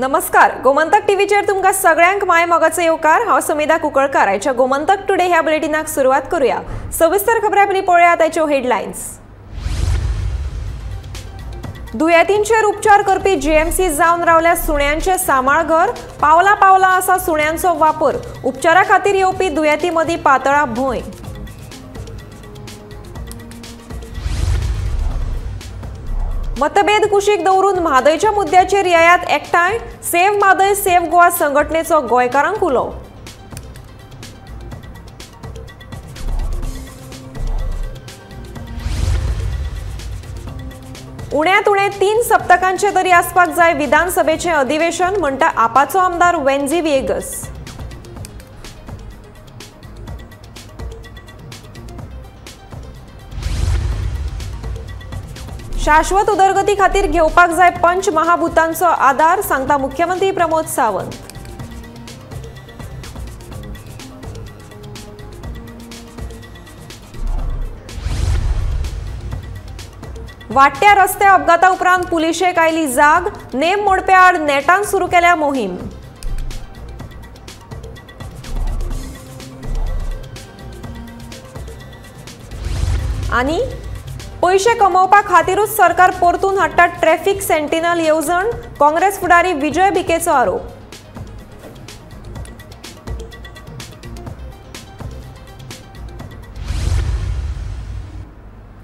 नमस्कार, गोमंतक टीव्हीचेर तुमकां सगळ्यांक my मोगाचो येवकार। हांव समिधा कुंकळकार। आयच्या गोमंतक टुडे ह्या बुलेटिनाक सुरवात करूया। सविस्तर खबरां पयलीं पळोवया ताच्यो हेडलायन्स। दुयेंतींचेर उपचार करपी जीएमसी जावन रावल्या सुण्यांचे सांबाळघर। पावला पावला आसा सुण्यांचो वापर। उपचारा खातीर येवपी दुयेंती मदीं पातळा भंय। मतभेद कुशीक दवरून म्हादयच्या मुद्द्याचेर येयात एकठांय। सेव्ह म्हादय सेव्ह गोवा संघटनेचो गोंयकारांक उलो। उण्यांत उणें 3 सप्तकांचे तरी आसपाक जाय विधानसभेचें अधिवेशन, म्हणटा आपाचो आमदार वेन्झी व्हिएगस। शाश्वत उदरगती खातीर घेवपाक जाय पंच महाभूतांचो आदार, सांगता मुख्यमंत्री प्रमोद सावंत। वाडट्या रस्ते अपघाता उपरांत पुलिशेक आयली जाग। नेम मोडप्या आड नेटान सुरू केल्या मोहीम। आनी पयशे कमोवपा खातीरूच सरकार परतून हाडटा ट्रॅफिक सेंटिनल येवजण, काँग्रेस फुडारी विजय भिकेचो आरोप।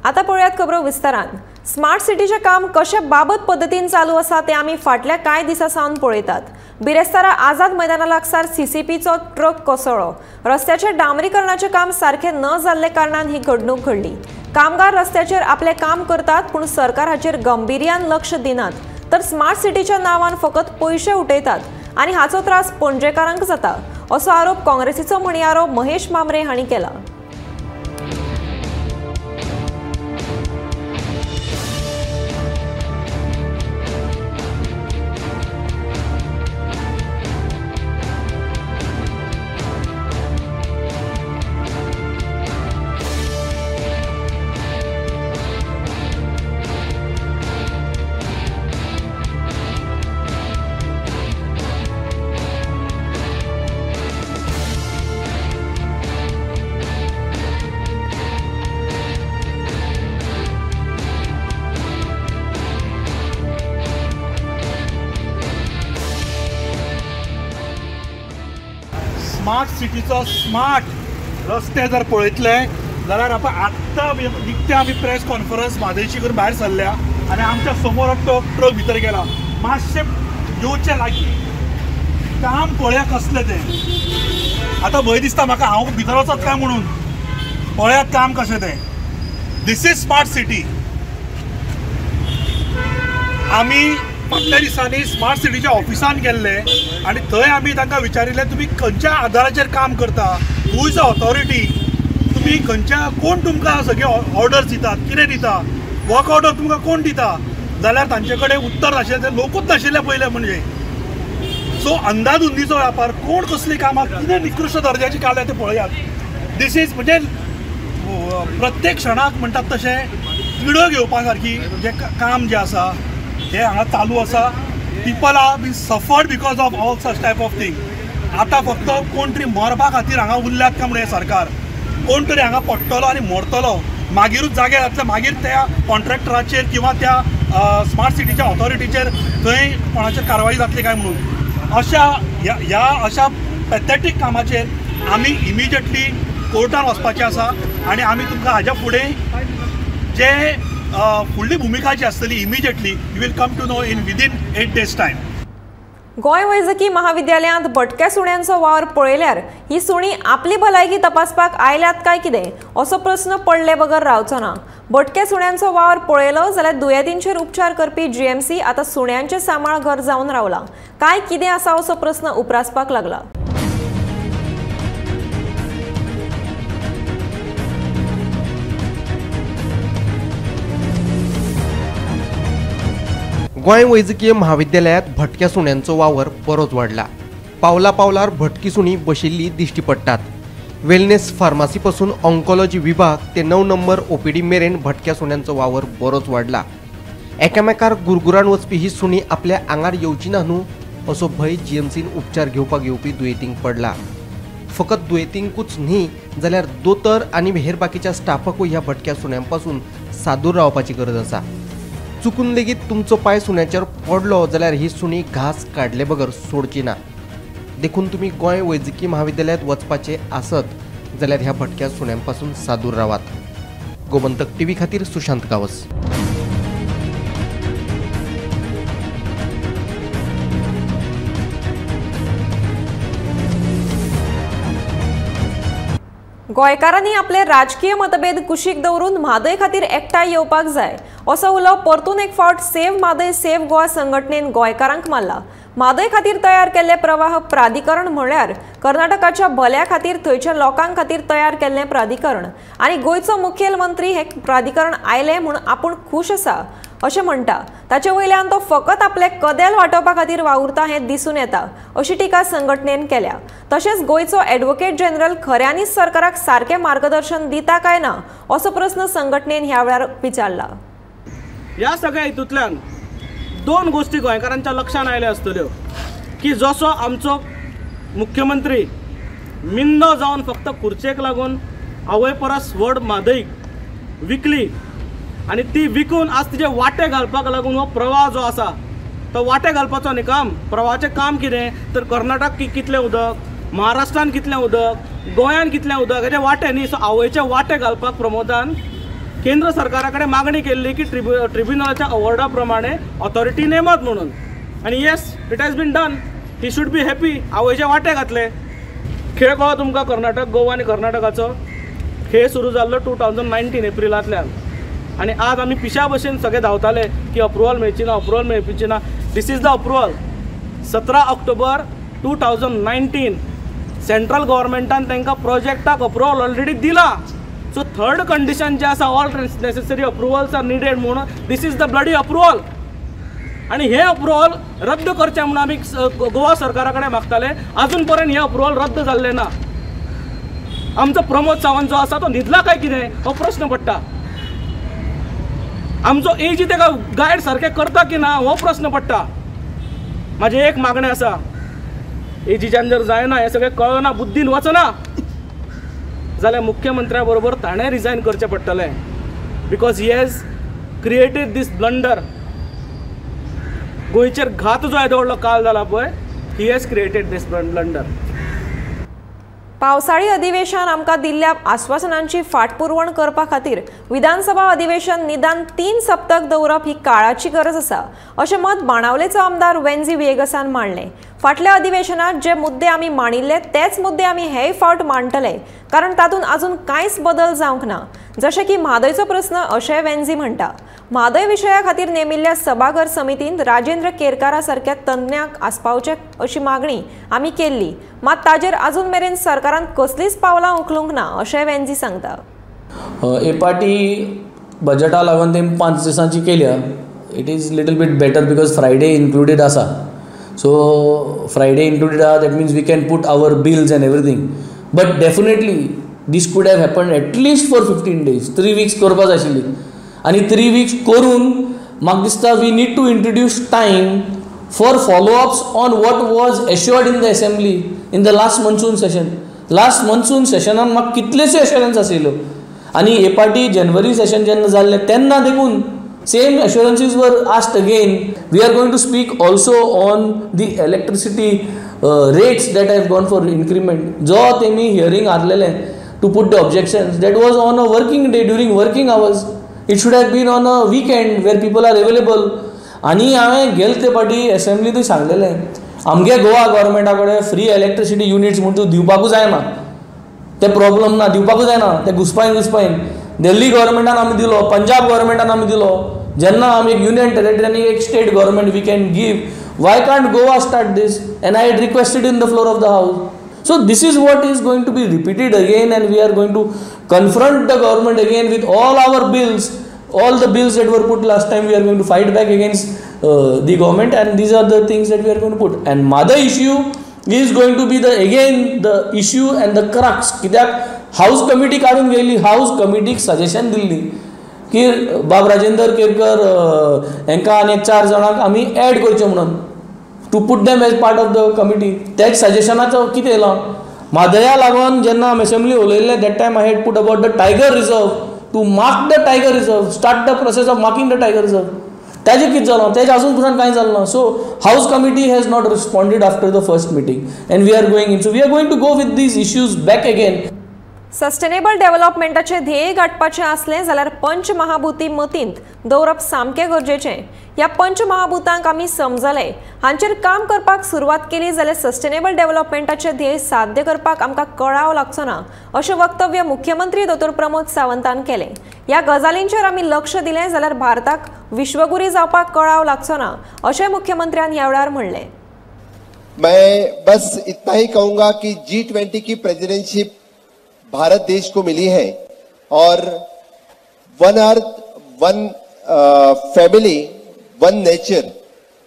आता पळोवयात खबरो विस्तारान। स्मार्ट सिटीचें काम कशें बाबत पद्दतीन चालू आसा तें आमी फाटल्या कांय दिसां सावन पळयतात। बिरेस्तारा आझाद मैदाना लागसार सीसीपीचो ट्रक कोसळ्ळो। रस्त्याचें डांबरीकरणाचें काम सारकें न जाल्ले कारणान ही घडणूक घडली। कामगार रस्त्याचेर आपलें काम करतात, पूण सरकार हाचेर गंभीर्यान लक्ष दिनात, तर स्मार्ट सिटीच्या नांवान फकत पयशे उठयतात आनी हाचो त्रास पणजेकारांक जाता, असो आरोप काँग्रेसीचो म्हणयारो महेश मामरे हांणी केला। स्मार्ट सिटीचो स्मार्ट रस्ते जर पळयतले जाल्यार आपण आत्तां निकते आमी प्रेस कॉन्फरन्स म्हादयची करून भायर सरल्या आनी आमच्या समोर तो ट्रक भितर गेला। मातशें येवचें लागीं काम पळया कसलें तें। आतां भंय दिसता म्हाका हांव भितर वचत काय म्हणून। पळयात काम कशें तें। This is smart city. आमी फाटल्या दिसांनी स्मार्ट सिटीच्या ऑफिसान गेल्ले आनी थंय आमी तांकां विचारिल्लें, तुमी खंयच्या आदाराचेर काम करता, who is a authority, तुमी खंयच्या कोण तुमकां सगळे ऑर्डर्स दितात, कितें दिता, वर्क ऑर्डर तुमकां कोण दिता, जाल्यार तांचे कडेन उत्तर नाशिल्लें, ते लोकूच नाशिल्ले पयलें म्हणजे। सो अंदाधुंदीचो व्यापार, कोण कसलीं कामां कितें निकृश्ट दर्जाची काडल्या तें पळयात। This is म्हणजे प्रत्येक क्षणाक म्हणटात तशें किडो घेवपा सारकी जें काम जें आसा हे हांगा चालू आसा। People are been suffered because of all such type of thing. आतां फक्त कोण तरी मरपा खातीर हांगा उरल्यात काय म्हणून हें सरकार, कोण तरी हांगा पडटलो आनी मरतलो, मागीरूच जागे जातले, मागीर त्या कॉन्ट्रॅक्टराचेर किंवा त्या स्मार्ट सिटीच्या ऑथॉरिटीचेर थंय कोणाचेर कारवाई जातली काय म्हणून। अशा ह्या अशा पॅथेटीक कामाचेर आमी इमिजिएटली कोर्टान वचपाचें आसा आनी आमी तुमकां हाज्या फुडें जे फुडली भुमिका जी आसतली immediately you will come to know in within 8 days time. Goa वैजकी महाविद्यालयांत भटक्या सुण्यांचो वावर पळयल्यार ही सुणी आपली भलायकी तपासपाक आयल्यात काय कितें असो प्रस्न पडले बगर रावचो ना। भटक्या सुण्यांचो वावर पळयलो जाल्यार दुयेंतींचेर उपचार करपी जीएमसी आतां सुण्यांचें सांबाळ घर जावन रावला काय कितें आसा असो प्रस्न उप्रासपाक लागला। गोंय वैजकीय महाविद्यालयात भटक्या सुण्यांचो वावर बरोच वाडला। पावला पावलार भटकी सुणी बशिल्ली दिश्टी पडटात। वेलनेस फार्मासी पासून ऑन्कोलॉजी विभाग ते 9 नंबर ओपीडी मेरेन भटक्या सुण्यांचो वावर बरोच वाडला। एकामेकार गुरगुरान वचपी ही सुणी आपल्या आंगार येवची ना न्हू असो भंय जीएमसीन उपचार घेवपाक येवपी दुयेंतींक पडला. फकत दुयेंतींकूच न्ही जाल्यार दोतोर आनी हेर बाकीच्या स्टाफाकूय ह्या भटक्या सुण्यां पासून सादूर रावपाची गरज आसा. चुकून लेगीत तुमचो पांय सुण्याचेर पडलो जाल्यार ही सुणी घास काडले बगर सोडची ना. देखून तुमी गोंय वैजकी म्हाविद्यालयांत वचपाचे आसत जाल्यार ह्या भटक्या सुण्यां पासून सादूर रावात. गोमंतक टीव्ही खातीर सुशांत गावस. गोंयकारांनी आपले राजकीय मतभेद कुशीक दवरून म्हादय खातीर एकठांय येवपाक जाय असो उलो परतून एक फावट सेव्ह म्हादय सेव्ह गोवा संघटनेन गोंयकारांक मारला. म्हादय खातीर तयार केल्ले प्रवाह प्राधिकरण म्हळ्यार कर्नाटकाच्या भल्या खातीर थंयच्या लोकां खातीर तयार केल्लें प्राधिकरण आनी गोंयचो मुखेलमंत्री हें प्राधिकरण आयलें म्हूण आपूण खूश आसा अशें म्हणटा. ताचे वयल्यान तो फकत आपले कदेल वाटोवपा खातीर वावुरता हें दिसून येता अशी टिका संघटनेन केल्या. तशेंच गोंयचो एडवोकेट जनरल खऱ्यांनीच सरकाराक सारकें मार्गदर्शन दिता काय ना असो प्रस्न संघटनेन ह्या वेळार विचारला. ह्या सगळ्या हितूंतल्यान दोन गोष्टी गोंयकारांच्या लक्षांत आयल्यो आसतल्यो की जसो आमचो मुख्यमंत्री मिंदो जावन फक्त खुर्चेक लागून आवय परस व्हड म्हादयक विकली आनी ती विकून आज तिजे वांटे घालपाक लागून हो प्रवाह जो आसा तो वांटे घालपाचो न्ही काम. प्रवाहाचें काम कितें तर कर्नाटक कितलें उदक, महाराष्ट्रान कितलें उदक, गोंयान कितलें उदक हेजे वांटे न्ही. सो आवयचे वांटे घालपाक प्रमोदान केंद्र सरकारा कडेन मागणी केल्ली की ट्रिब्युनलाच्या अवॉर्डा प्रमाणे ऑथॉरिटी नेमत म्हणून. आनी yes, it has been done. He should be happy. आवयचे वांटे घातले. खेळ कळो तुमकां कर्नाटक, गोवा आनी कर्नाटकाचो खेळ सुरू जाल्लो 2019 एप्रिलांतल्यान आनी आज आमी पिशा भशेन सगळे धांवताले की अप्रुवल मेळची ना, अप्रुवल मेळची ना. This is the approval. 17 October 2019 central गव्हर्मेंटान तांकां प्रोजेक्टाक अप्रुवल ऑलरेडी दिला. सो थर्ड कंडिशन जे आसा all necessary approvals are needed म्हणून this is the bloody approval. आनी हें अप्रुवल रद्द करचें म्हणून आमी गोवा सरकारा कडेन मागताले. आजून पर्यंत हें अप्रुवल रद्द जाल्लें ना. आमचो प्रमोद सावंत जो आसा तो न्हिदला काय कितें हो प्रस्न पडटा. आमचो एजी ताका गायड सारकें करता की ना हो प्रस्न पडटा. म्हाजें एक मागणें आसा, एजीच्यान जर जायना हें सगळें कळना, बुद्दीन वचना जाल्यार मुख्यमंत्र्या बरोबर ताणें रिजायन करचें पडटलें. Because he has created this blunder. गोंयचेर घात जो येदो व्हडलो काल जाला पळय, he has created this blunder. पावसाळी अधिवेशन आमकां दिल्ल्या आश्वासनांची फाटपुरवण करपा खातीर विधानसभा अधिवेशन निदान 3 सप्तक दवरप ही काळाची गरज आसा अशें मत बाणावलेचो आमदार वेन्झी व्हिएगसान मांडलें. फाटल्या अधिवेशनात जे मुद्दे आमी मांडिल्ले तेच मुद्दे आमी हेय फावट मांडटले, कारण तातूंत अजून कांयच बदल जावंक ना, जशें की म्हादयचो प्रस्न अशें वेन्झी म्हणटा. म्हादय विशया खातीर नेमिल्ल्या सभाघर समितींत राजेंद्र केरकारा सारक्या तज्ञांक आस्पावचे अशी मागणी आमी केल्ली, मात ताजेर अजून मेरेन सरकारान कसलीच पावलां उखलूंक ना अशें वेन्झी सांगता. ए पार्टी बजेटा लागून तेमी 5 दिसांची केल्या. It is little bit better because Friday included आसा. सो फ्रायडे इन्क्लुडेड आसा, that means we can put our bills and everything. But definitely this could have happened at least for 15 days, 3 weeks करपा जाय आशिल्ली. आनी 3 weeks करून म्हाका दिसता we need to introduce time for follow-ups on what was assured in the assembly in the last monsoon session. Last monsoon सेशनान म्हाका कितलेशे एश्योरन्स आशिल्ल्यो आनी हे पार्टी जनवरी सेशन जेन्ना जाल्लें तेन्ना देखून same assurances were asked again. We are going to speak also on the electricity rates that have gone for increment. जो तेमी हियरींग हाडलेलें to put the objections, that was on a working day during working hours. It should have been on a weekend where people are available. आनी हांवें गेले ते फावटी एसेंब्लींतूय सांगलेलें, आमगे गोवा गव्हर्मेंटा कडेन फ्री इलेक्ट्रिसिटी युनिट्स म्हूण तूं दिवपाकूच जायना, ते प्रॉब्लम ना, दिवपाकूच जायना, ते घुसपायन घुसपायन दिल्ली गव्हर्मेंटान आमी दिलो, पंजाब गव्हर्मेंटान आमी दिलो. जेन्ना आमी एक युनियन टेरिटरी आनी एक state government we can give, why can't Goa start this? And I had requested in the floor of the house. So this is what is going to be repeated again, and we are going to confront the government again with all our bills, all the bills that were put last time. We are going to fight back against the government, and these are the things that we are going to put. And Mother issue is going to be the again the issue and the crux. कित्याक house committee काडून गेली, house कमिटीक suggestion दिल्ली की बाब राजेंद्र केरकर हेंकां आनी 4 जाणांक आमी add करचें म्हणून. to put them as part of the committee. त्याच सजेशनाचो कितें येयलां म्हादया लागून जेन्ना आमी assembly उलयल्ले that time I had put about the tiger reserve to mark the tiger reserve, start the process of marking the tiger reserve. ताजें कितें जालां तेजें आजून पसून कांय जालें ना. So house committee has not responded after the first meeting and we are going in, so we are going to go with these issues back again. Sustainable डेव्हलपमेंटाचें ध्येय गांठपाचें आसलें जाल्यार पंचमहाभूती मतींत दवरप सामकें गरजेचें. ह्या पंचमहाभूतांक आमी समजले, हांचेर काम करपाक सुरवात केली जाल्यार सस्टेनेबल डेव्हलपमेंटाचें ध्येय साध्य करपाक आमकां कळाव लागचो ना अशें वक्तव्य मुख्यमंत्री दोतोर प्रमोद सावंतान केलें. ह्या गजालींचेर आमी लक्ष दिलें जाल्यार भारताक विश्वगुरी जावपाक कळाव लागचो ना अशें मुख्यमंत्र्यान ह्या वेळार म्हणलें. मैं बस इतना ही कहूंगा कि G20 की प्रेसिडेंटशिप भारत देश को मिली है और one earth one family one nature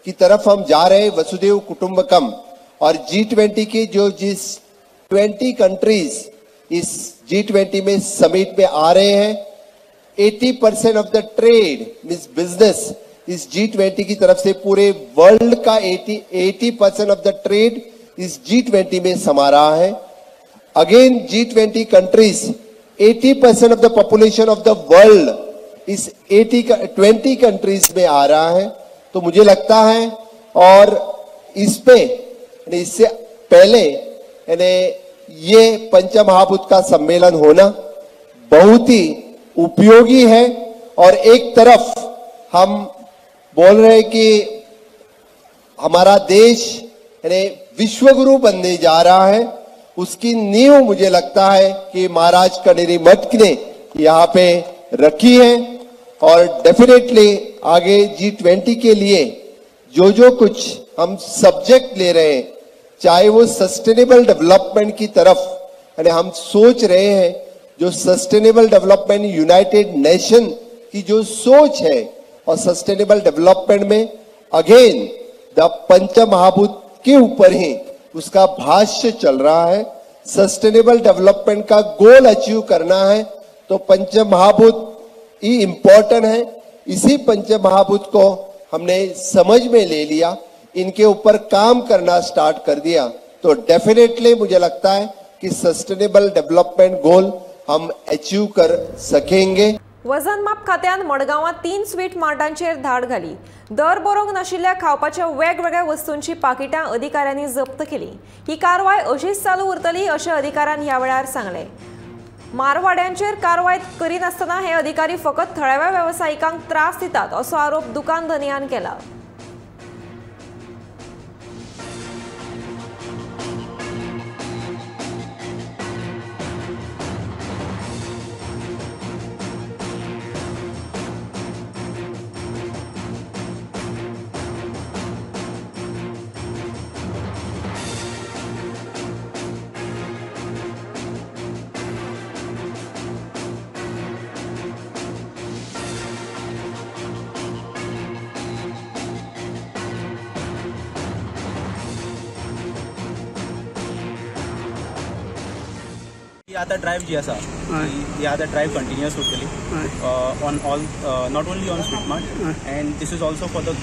की तरफ हम जा रहे हैं, वसुदेव कुटुंबकम. और G20 के जो जिस 20 कंट्रीज इस G20 में समिट में आ रहे हैं, 80% of the trade means business is G20 की तरफ से पूरे वर्ल्ड का 80% of the trade is G20 में समा रहा है. Again G20 countries 80% of the population of the world is 20 countries में आ रहा है. तो मुझे लगता है और इस पे इससे पहले यानी ये पंचमहाभूत का सम्मेलन होना बहुत ही उपयोगी है. और एक तरफ हम बोल रहे हैं कि हमारा देश यानी विश्वगुरु बनने जा रहा है, उसकी नींव मुझे लगता है कि महाराज कनेरी मठ ने यहाँ पे रखी है. और डेफिनेटली आगे G20 के लिए जो जो कुछ हम सब्जेक्ट ले रहे हैं, चाहे वो सस्टेनेबल डेवलपमेंट की तरफ यानी हम सोच रहे हैं, जो सस्टेनेबल डेवलपमेंट यूनाइटेड नेशन की जो सोच है और सस्टेनेबल डेवलपमेंट में अगेन the पंचमहाभूत के ऊपर ही उसका भाष्य चल रहा है. सस्टेनेबल डेवलपमेंट का गोल अचीव करना है तो पंचमहाभूत ही इम्पोर्टेंट है. इसी पंचमहाभूत को हमने समझ में ले लिया, इनके ऊपर काम करना स्टार्ट कर दिया तो डेफिनेटली मुझे लगता है कि सस्टेनेबल डेवलपमेंट गोल हम अचीव कर सकेंगे. वजन माप खात्यान मडगांवां 3 स्वीट मार्टांचेर धाड घाली. दर बरोवंक नाशिल्ल्या खावपाच्या वेगवेगळ्या वस्तूंची पाकिटां अधिकाऱ्यांनी जप्त केली. ही कारवाय अशीच चालू उरतली अशें अधिकाऱ्यान ह्या वेळार सांगलें. मारवाड्यांचेर कारवाय करिनासतना हे अधिकारी फकत थळाव्या वेवसायिकांक त्रास दितात असो आरोप दुकान धनयान केला. आता ड्रायव्ह जी आसा ही आता ड्रायव्ह कंटिन्युअस उरतली on all, not only on Sweet Mart, and this is also for the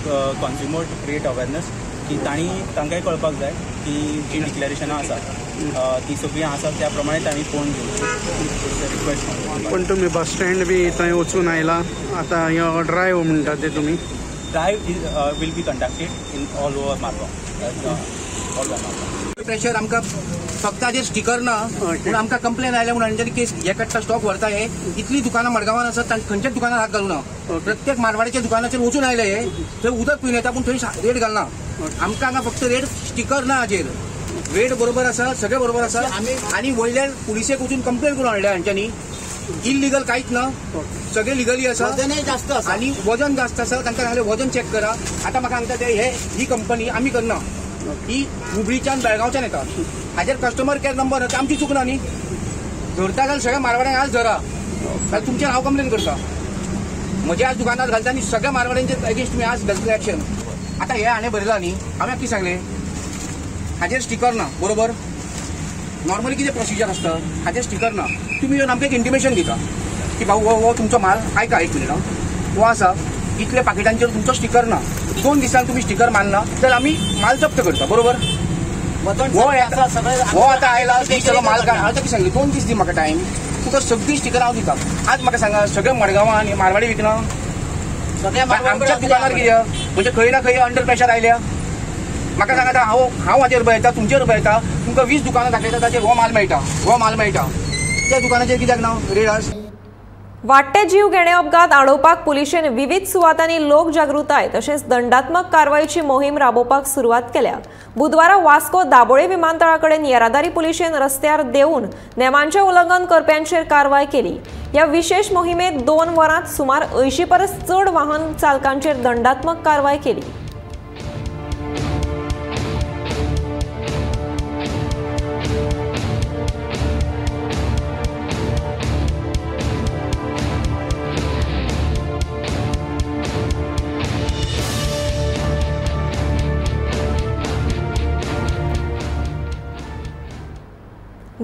consumer to create awareness की तांणी तांकांय कळपाक जाय की जी डिक्लेरेशनां आसा ती सगळीं आसा त्या प्रमाणे तांणी पळोवन घेवची रिक्वेस्ट. पण तुमी बस स्टँड बी थंय वचून आयला आतां ह्यो ड्रायव्ह म्हणटा ते तुमी drive will be conducted in all over Margao, all over Margao. Pressure आमकां फक्त हाजेर स्टिकर ना पूण आमकां कंप्लेन आयल्या म्हणून हांच्यानी केस हे काडटा, स्टॉक व्हरता. हे इतली दुकानां मडगांवान आसात, खंयच्याच दुकानार हात घालूना. प्रत्येक मारवाड्याच्या दुकानाचेर वचून आयले हे, थंय उदक पिवन येता पूण थंय रेट घालना. आमकां हांगा फक्त रेट स्टिकर ना हाजेर, रेट बरोबर आसा, सगळें बरोबर आसा. आनी वयल्यान पुलिसेक वचून कंप्लेन करून हाडल्या हांच्यांनी. इलिगल कांयच ना, सगळे लिगली आसा, वजनय जास्त आसा आनी वजन जास्त आसा. तांकां सांगलें वजन चॅक करा. आतां म्हाका सांगता ते हे ही कंपनी आमी करना, ही हुबळीच्यान बेळगांवच्यान येता. हाजेर कस्टमर केअर नंबर आमची चूक ना न्ही, धरता जाल्यार सगळ्या मारवाड्यांक आज धरा, जाल्यार तुमचेर हांव कंप्लेन करता. म्हज्या आज दुकानार घालता आनी सगळ्या मारवाड्यांचे अगेन्स्ट तुमी आज घालतले एक्शन. आतां हे हाणें बरयलां न्ही, हांवें कितें सांगलें, हाजेर स्टिकर ना बरोबर. नॉर्मली कितें प्रोसिजर आसता, हाजेर स्टिकर ना, तुमी येवन आमकां एक इंटिमेशन दिता की भाऊ हो तुमचो माल, आयका एक मिनट, हो आसा इतले पाकिटांचेर तुमचो स्टिकर ना, 2 दिसांक तुमी स्टिकर मारना जाल्यार आमी माल जप्त करता, बरोबर? हो आतां आयला सगळो माल काड. हांव ताका सांगलें 2 दीस दी म्हाका टायम, तुका सगळीं स्टिकर हांव दिता. आज म्हाका सांगा सगळे मडगांवां आनी मारवाडी विकना, आमच्या दुकानार कित्याक म्हणजे खंय ना खंय अंडर प्रेशर आयल्या. म्हाका सांगा आतां हांव हाचेर बरयता, तुमचेर बरयता, तुमकां 20 दुकानां दाखयता ताचेर हो माल मेळटा, हो माल मेळटा, त्या दुकानाचेर कित्याक ना रेड आस. वाडटे जीव घेणे अपघात आडोवपाक पुलिशेन विविध सुवातांनी लोकजागृताय तशेंच दंडात्मक कारवायेची मोहीम राबोवपाक सुरवात केल्या. बुधवारा वास्को दाबोळे विमानतळा कडेन येरादारी पुलिशेन रस्त्यार देंवून नेमांचें उल्लंघन करप्यांचेर कारवाय केली. ह्या विशेष मोहिमेत 2 वरांत सुमार 80 परस चड वाहन चालकांचेर दंडात्मक कारवाय केली.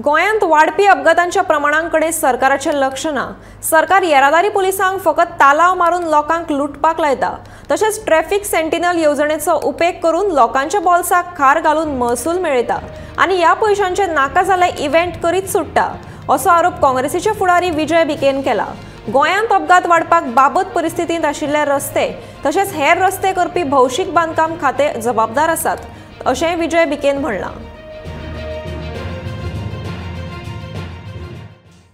गोंयांत वाडपी अपघातांच्या प्रमाणांकडे सरकाराचें लक्ष ना. सरकार येरादारी पुलिसांक फकत तालाव मारून लोकांक लुटपाक लायता, तशेंच ट्रॅफिक सेंटिनल येवजणेचो उपेग करून लोकांच्या बोल्साक खार घालून महसूल मेळयता आनी ह्या पयशांचे नाका जाल्ले इव्हेंट करीत सुट्टा, असो आरोप काँग्रेसीचे फुडारी विजय भिकेन केला. गोंयांत अपघात वाडपाक बाबत परिस्थितींत आशिल्ले रस्ते तशेंच हेर रस्ते करपी भौशीक बांदकाम खाते जबाबदार आसात, अशेंय विजय भिकेन म्हणलां.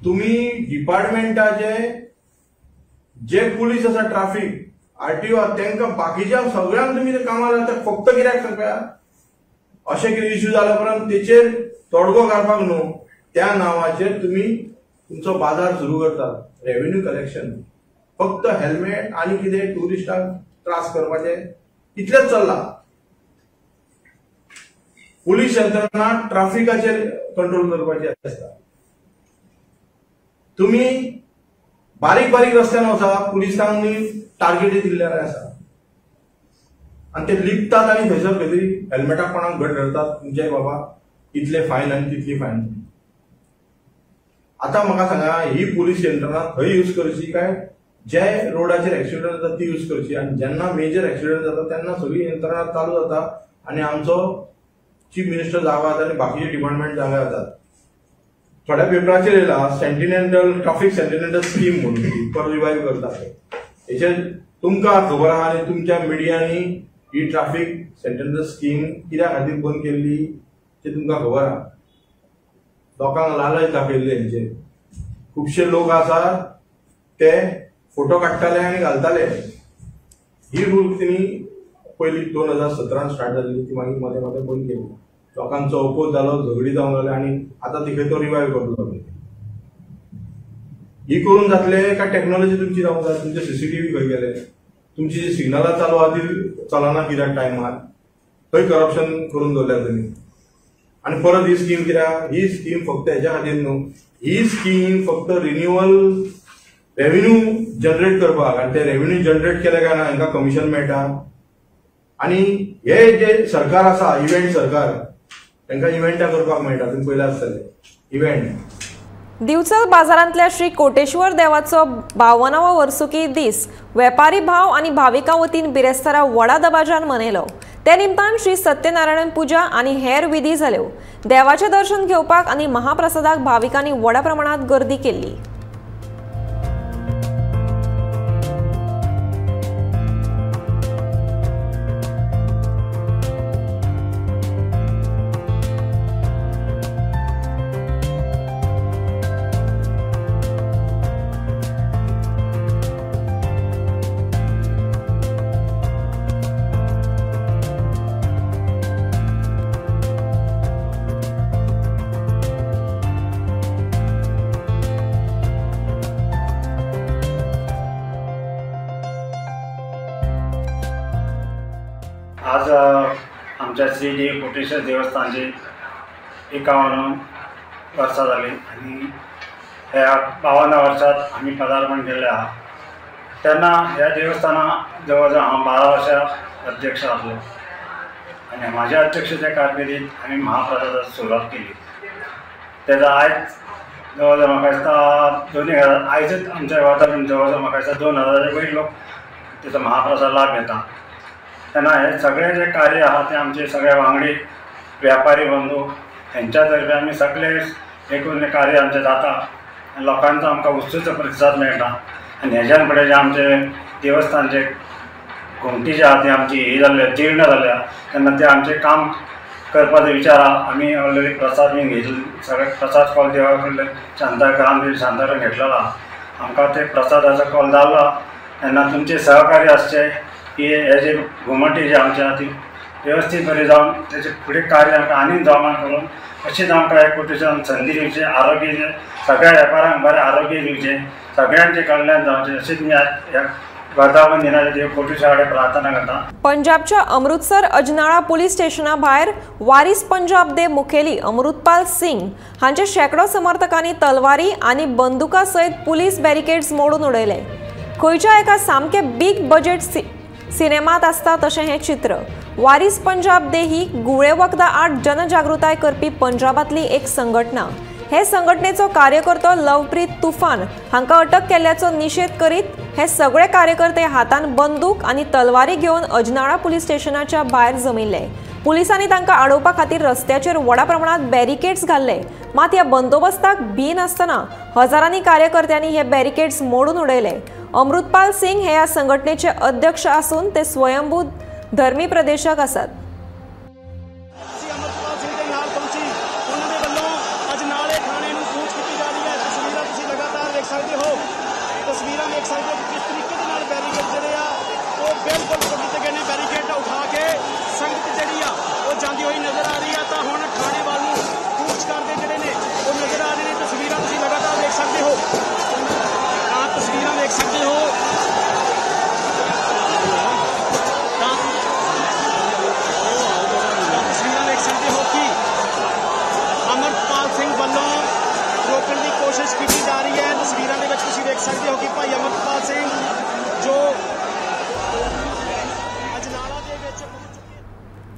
तुम्ही डिपार्टमेंटाचे जे पुलीस आसा ट्राफिक आरटीओ तांकां बाकीच्या सगळ्यांक तुमी कामां लायता, फक्त कित्याक सांगता अशें कितें इश्यू जाल्या उपरांत तेचेर तोडगो काडपाक न्हू त्या नांवाचेर तुमी तुमचो बाजार सुरू करतात. रेव्हेन्यू कलेक्शन फक्त हेल्मेट आनी कितें ट्युरिस्टांक त्रास करपाचे इतलेंच चल्लां. पुलीस यंत्रणा ट्राफिकाचेर कंट्रोल करपाची आसता. तुम्ही बारीक बारीक रस्त्यान वचा, पुलिसांनी टार्गेटी दिल्ले आसा आनी ते लिपतात आनी थंयसर खंय तरी हेल्मेटाक कोणाक घट धरतात, तुमचे बाबा इतले फायन आनी तितली फायन. आतां म्हाका सांगा ही पुलीस यंत्रणा खंय यूज करची काय जे रोडाचेर एक्सिडंट जाता ती यूज करची, आनी जेन्ना मेजर एक्सिडंट जाता तेन्ना सगळी यंत्रणा चालू जाता आनी आमचो चीफ मिनिस्टर जागो जाता आनी बाकीचे डिपार्टमेंट जागे जातात. थोड्या पेपराचेर येयला सेंटिनेंटल ट्राफिक सेंटिनेंटल स्कीम म्हणून परत रिवायव करतात. हेचेर तुमकां खबर आहा आनी तुमच्या मिडियांनी ही ट्राफिक सेंटिनेंटल स्कीम कित्या खातीर बंद केल्ली तें तुमकां खबर आहा. लोकांक लालच दाखयल्ले हेंचेर खुबशे लोक आसात ते फोटो काडटाले आनी घालताले. ही रूल तिणी पयली 2017 स्टार्ट जाल्ली, ती मागीर मदें मदें बंद केली. लोकांचो अपोज जालो, झगडी जावंक लागले आनी आतां ती खंय तो रिवायव करतलो. ही करून जातले काय टॅक्नोलॉजी तुमची जावंक जाय? तुमचे सीसीटीव्ही खंय गेले? तुमची जी सिग्नलां चालू आहा ती चलना कित्याक टायमार? खंय करप्शन करून दवरल्या तुमी? आनी परत ही स्कीम कित्याक? ही स्कीम फक्त हेच्या खातीर न्हू, ही स्कीम फक्त रिन्युअल रेव्हेन्यू जनरेट करपाक, आनी ते रेव्हेन्यू जनरेट केले काय ना हांकां कमिशन मेळटा. आनी हे जे सरकार आसा इव्हेंट सरकार, तांकां इव्हेंटां करपाक मेळटा. तुमी पयलें आसतलें इव्हेंट. दिवचल बाजारांतल्या श्री कोटेश्वर देवाचो 52वो वर्सुकी दीस वेपारी भाव आनी भाविकां वतीन बिरेस्तारा व्हडा दबाज्यान मनयलो. ते निमतान श्री सत्यनारायण पुजा आनी हेर विधी जाल्यो. देवाचें दर्शन घेवपाक आनी महाप्रसादाक भाविकांनी व्हडा प्रमाणात गर्दी केल्ली. आज आमच्या श्री देव कोटेश्वर देवस्थानचे 51 वर्सां जाली आनी ह्या 52 वर्सांत आमी पदार्पण केल्लें आहा. तेन्ना ह्या देवस्थाना जवळ जवळ हांव 12 वर्सां अध्यक्ष आसलो आनी म्हाज्या अध्यक्षाच्या कारकिर्दीत आमी महाप्रसादाची सुरवात केली. तेजा आयज जवळ जवळ म्हाका दिसता 2000 आयजच आमच्या वाठारांत जवळ जवळ म्हाका दिसता 2000 वयर लोक तेचो महाप्रसाद लाभ घेता. तेन्ना हें सगळें जें कार्य आहा तें आमचे सगळे वांगडी व्यापारी बंधू हेंच्या तर्फे आमी सगळे एकूण कार्य आमचें जाता आनी लोकांचो आमकां उत्सुक प्रतिसाद मेळटा. आनी हेज्यान फुडें जें आमचें देवस्थान जे घुमटी जी आहा ती आमची ही जाल्ल्या जीर्ण जाल्या तेन्ना तें आमचें काम करपाचो विचार आहा. आमी ऑलरेडी प्रसाद बीन घेतले, सगळे प्रसाद कॉल देवा कडल्यान शांताराम शांताराम घेतलेलो आहा. आमकां ते प्रसादाचो कॉल जालो तेन्ना तुमचें सहकार्य आसचें की हे जे घुमटी जी आमची आहा ती वेवस्थीत बरी जावन तेचे फुडें कार्य आमकां आनीक जोमान करून अशीच आमकां ह्या कोटेशन संदी दिवची, आरोग्य सगळ्या वेपारांक बरें आरोग्य दिवचें, सगळ्यांचें कल्याण जावचें अशीच मी ह्या वर्धापन दिनाच्या देव कोटेशा कडेन प्रार्थना करता. पंजाबच्या अमृतसर अजनाळा पुलीस स्टेशना भायर वारीस पंजाब दे मुखेली अमृतपाल सिंग हांचे शेकडो समर्थकांनी तलवारी आनी बंदुका सयत पुलीस बॅरिकेड्स मोडून उडयले. खंयच्या एका सामके बीग बजेट सिनेमात आसता तशें हें चित्र. वारीस पंजाब दे ही गुळे वखदां आड जनजागृताय करपी पंजाबांतली एक संघटना. हे संघटनेचो कार्यकर्तो लवप्रीत तुफान हांकां अटक केल्ल्याचो निशेध करीत हे सगळे कार्यकर्ते हातान बंदूक आनी तलवारी घेवन अजनाळा पुलीस स्टेशनाच्या भायर जमिल्ले. पुलिसांनी तांकां आडोवपा खातीर रस्त्याचेर व्हडा प्रमाणात बॅरिकेड्स घाल्ले. मात ह्या बंदोबस्ताक भिनासतना हजारांनी कार्यकर्त्यांनी हे बॅरिकेड्स मोडून उडयले. अमृतपाल सिंग हे ह्या संघटनेचे अध्यक्ष आसून ते स्वयंभू धर्मी प्रदेशक आसात.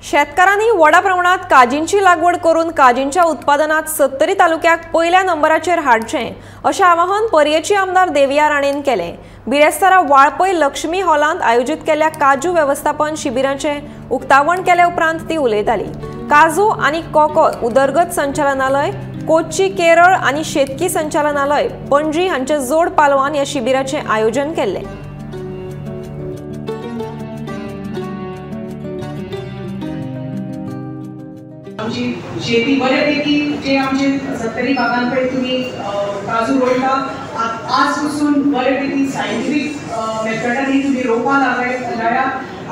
शेतकारांनी व्हडा प्रमाणात काजींची लागवड करून काजींच्या उत्पादनात सत्तरी तालुक्याक पयल्या नंबराचेर हाडचें अशें आवाहन पर्येची आमदार देविया राणेन केलें. बिरेस्तारा वाळपय लक्ष्मी हॉलांत आयोजीत केल्ल्या काजू वेवस्थापन शिबिराचें उक्तावण केले उपरांत ती उलयताली. काजू आनी कोको उदरगत संचालनालय कोच्ची केरळ आनी शेतकी संचालनालय पणजी हांचे जोड पालवान ह्या शिबिराचें आयोजन केल्लें. आमची शेती बऱ्यापैकी जे आमचे सत्तरी भागान पळय तुमी काजू रोयता आज पासून बऱ्यापैकी सायंटिफीक मेथडांनी तुमी रोवपा लागल्या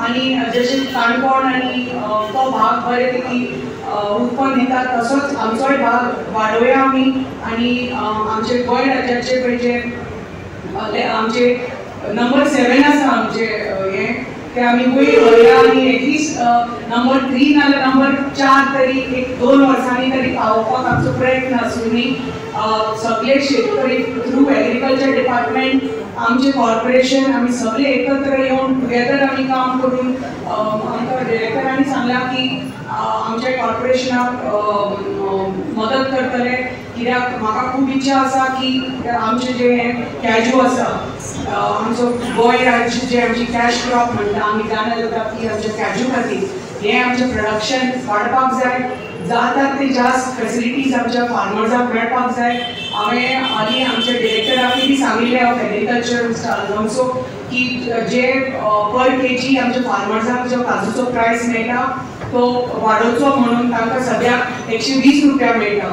आनी जशें काणकोण आनी तो भाग बऱ्यापैकी उत्पन्न दिता तसोच आमचोय भाग वाडोवया आमी आनी आमचे गोंय राज्याचे पळय जे आमचे नंबर 7 आसा आमचे हें ते आमी वयर व्हरया आनी एटलिस्ट नंबर 3 नाल्यार नंबर 4 तरी एक 2 वर्सांनी तरी पावोवपाक आमचो प्रयत्न आसूनी. सगळे शेतकरी थ्रू एग्रीकल्चर डिपार्टमेंट आमचे कॉर्पोरेशन आमी सगळे एकत्र येवन टुगेदर आमी काम करून आमकां डिरेक्टरांनी सांगलां की आमच्या कॉर्पोरेशनाक मदत करतले. कित्याक म्हाका खूब इच्छा आसा की आमचें जें हें कॅजू आसा आमचो गोंय राज्य जे आमची कॅश क्रॉप म्हणटा आमी जाणा जाता की आमच्या कॅजू खातीर हें आमचें प्रोडक्शन वाडपाक जाय, जाता ते जास्त फेसिलिटीज आमच्या फार्मर्सांक मेळपाक जाय. हांवें हालीं आमच्या डिरेक्टराकूय बी सांगिल्लें ऑफ एग्रीकल्चर मिस्टर अल्फोन्सो की जे पर केजी आमच्या फार्मर्सांक जो काजूचो प्रायस मेळटा तो वाडोवचो म्हणून तांकां सद्याक 120 रुपया मेळटा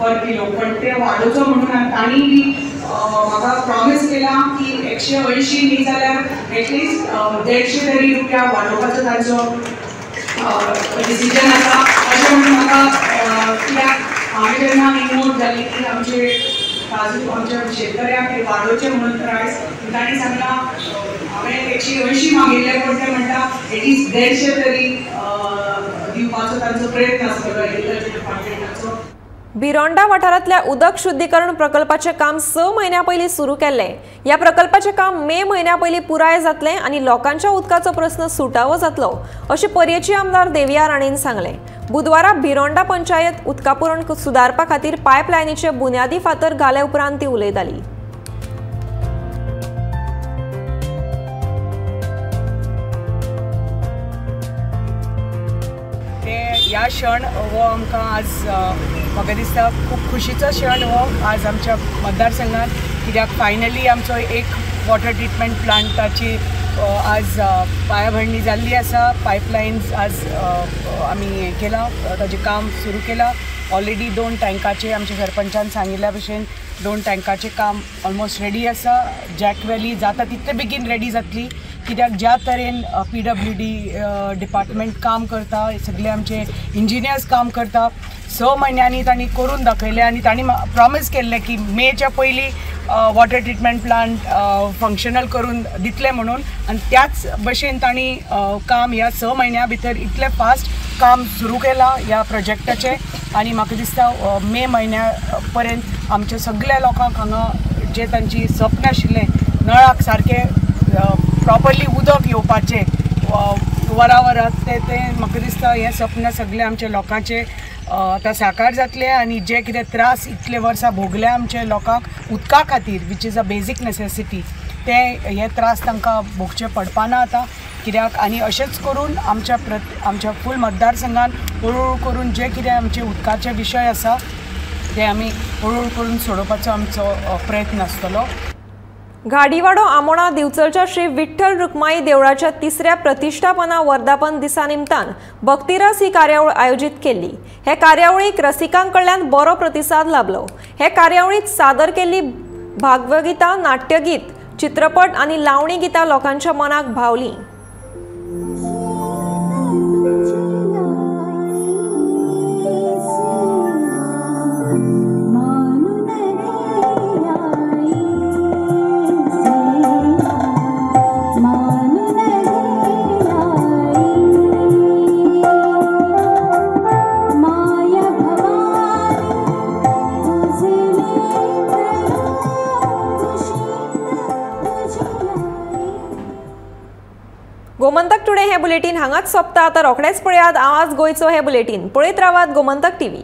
पर किलो, पण ते वाडोवचो म्हणून तांणी बी म्हाका प्रॉमीस केलां की 180 न्ही जाल्यार एटलिस्ट 150 तरी रुपया वाडोवपाचो तांचो डिसिजन आसा अशें म्हणून म्हाका. कित्याक हांवें जेन्ना इनवोट जाली की आमचे काजू आमच्या शेतकऱ्यांक हे वाडोवचे म्हणून प्रायस, तांणी सांगलां हांवें 180 मागिल्लें पण ते म्हणटा एटलिस्ट 150 तरी दिवपाचो तांचो प्रयत्न आसतलो एग्रीकल्चर डिपार्टमेंटाचो. बिरोंडा वाठारांतल्या उदक शुद्धीकरण प्रकल्पाचें काम 6 म्हयन्यां पयलीं सुरू केल्लें. ह्या प्रकल्पाचें काम मे म्हयन्या पयलीं पुराय जातलें आनी लोकांच्या उदकाचो प्रस्न सुटावो जातलो अशें पर्येची आमदार देविया राणेन सांगलें. बुधवारा भिरोंडा पंचायत उदका पुरवण सुदारपा खातीर पायपलायनीचे बुन्यादी फातर घाले उपरांत ती उलयताली. ह्या क्षण हो आमकां आज म्हाका दिसता खूब खुशीचो क्षण हो आज आमच्या मतदारसंघात, कित्याक फायनली आमचो एक वॉटर ट्रिटमेंट प्लांटाची आज पायाभरणी जाल्ली आसा. पायपलायन्स आज आमी हें केलां, ताजें काम सुरू केलां. ऑलरेडी 2 टँकाचे आमच्या सरपंचान सांगिल्ल्या भशेन 2 टँकाचें काम ऑलमोस्ट रेडी आसा. जॅक व्हॅली जाता तितले बेगीन रेडी जातली, कित्याक ज्या तरेन PWD department काम करता, सगळे आमचे इंजिनियर्स काम करता, 6 म्हयन्यांनी तांणी करून दाखयलें आनी तांणी प्रॉमीस केल्लें की मेच्या पयलीं वॉटर ट्रिटमेंट प्लांट फंक्शनल करून दितले म्हणून, आनी त्याच भशेन तांणी काम ह्या 6 म्हयन्या भितर इतलें फास्ट काम सुरू केलां ह्या प्रोजेक्टाचें. आनी म्हाका दिसता मे म्हयन्या पर्यंत आमच्या सगळ्या लोकांक हांगा जे तांची सपन आशिल्लें नळाक सारकें प्रॉपरली उदक येवपाचें वरा वरात तें म्हाका दिसता हें सपन सगळें आमच्या लोकांचें आतां साकार जातलें. आनी जे कितें त्रास इतले वर्सां भोगल्या आमच्या लोकांक उदका खातीर, which is a basic necessity, ते हे त्रास तांकां भोगचे पडपाना आतां, कित्याक आनी अशेंच करून आमच्या आमच्या फूल मतदारसंघान हळूहळू करून जे कितें आमचे उदकाचे विशय आसा ते आमी हळूहळू करून सोडोवपाचो आमचो प्रयत्न आसतलो. घाडीवाडो आमोणा दिवचलच्या श्री विठ्ठल रुक्माई देवळाच्या 3ऱ्या प्रतिष्ठापना वर्धापन दिसा निमतान भक्तिरस ही कार्यावळ आयोजीत केल्ली. हे कार्यावळीक रसिकांकडल्यान बरो प्रतिसाद लाभलो. हे कार्यावळीत सादर केल्ली भागवगीता, नाट्यगीत, चित्रपट आनी लावणी गीतां लोकांच्या मनाक भावली. गोमंतक टुडे हे बुलेटीन हांगाच सोंपता. आतां रोखडेच पळयात आवाज गोंयचो हे बुलेटीन. पळयत रावात गोमंतक टीव्ही.